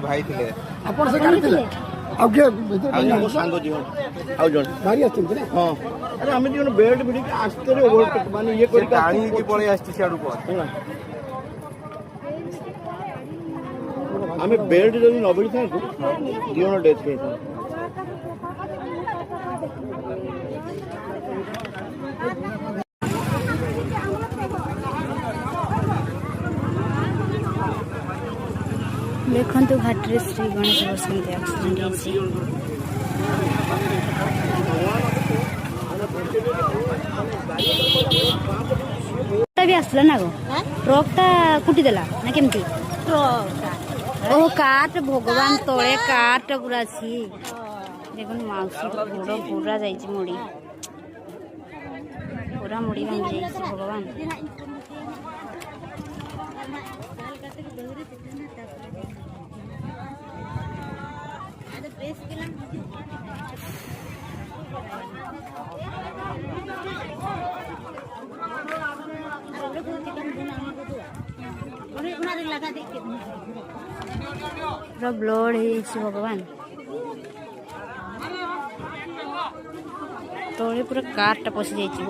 ଭାଇ ଥିଲେ। ଆପଣ ସେ ଗାଡ଼ି ଥିଲେ? ଆଉ କିଏ? ଆଉ ଜଣେ ମୋ ସାଙ୍ଗ ଝିଅ, ଆଉ ଜଣେ। ଭାରି ଆସିଛନ୍ତି ନା? ହଁ, ଆରେ ଆମେ ଦି ଜଣ ବେଲ୍ଟ ଭିଡ଼ିକି ଆସ୍ତେ ଓଭରଟେକ୍ ମାନେ ଇଏ କରିକି ଟାଣି ହେଇକି ପଳେଇ ଆସିଛି ସିଆଡକୁ। ହେଲା, ଆମେ ବେଲ୍ଟ ଯଦି ନ ଭିଡ଼ିଥାନ୍ତୁ, ଦି ଜଣ ଡେଥ୍ ହେଇଥାନ୍ତୁ। ଦେଖନ୍ତୁ, ଘାଟରେ ଶ୍ରୀ ଗଣେଶ ବସନ୍ତି, ଆକ୍ସିଡେଣ୍ଟ ହେଇଛି। ବି ଆସିଲା ନା ଟ୍ରକଟା କୁଟିଦେଲା ନା କେମିତି? ଓହୋ, କାରଟା, ଭଗବାନ, ତଳେ କାରଟା ପୁରା ଅଛି। ଦେଖନ୍ତୁ, ମାଉସୀ ଗୋଡ଼ ପୁରା ଯାଇଛି ମୋଡ଼ି, ପୁରା ମୋଡ଼ି ଭାଙ୍ଗି ଯାଇଛି, ଭଗବାନ। ପୁରା ବ୍ଲଡ୍ ହେଇଯାଇଛି, ଭଗବାନ। ତଳେ ପୁରା କାରଟା ପଶି ଯାଇଛି।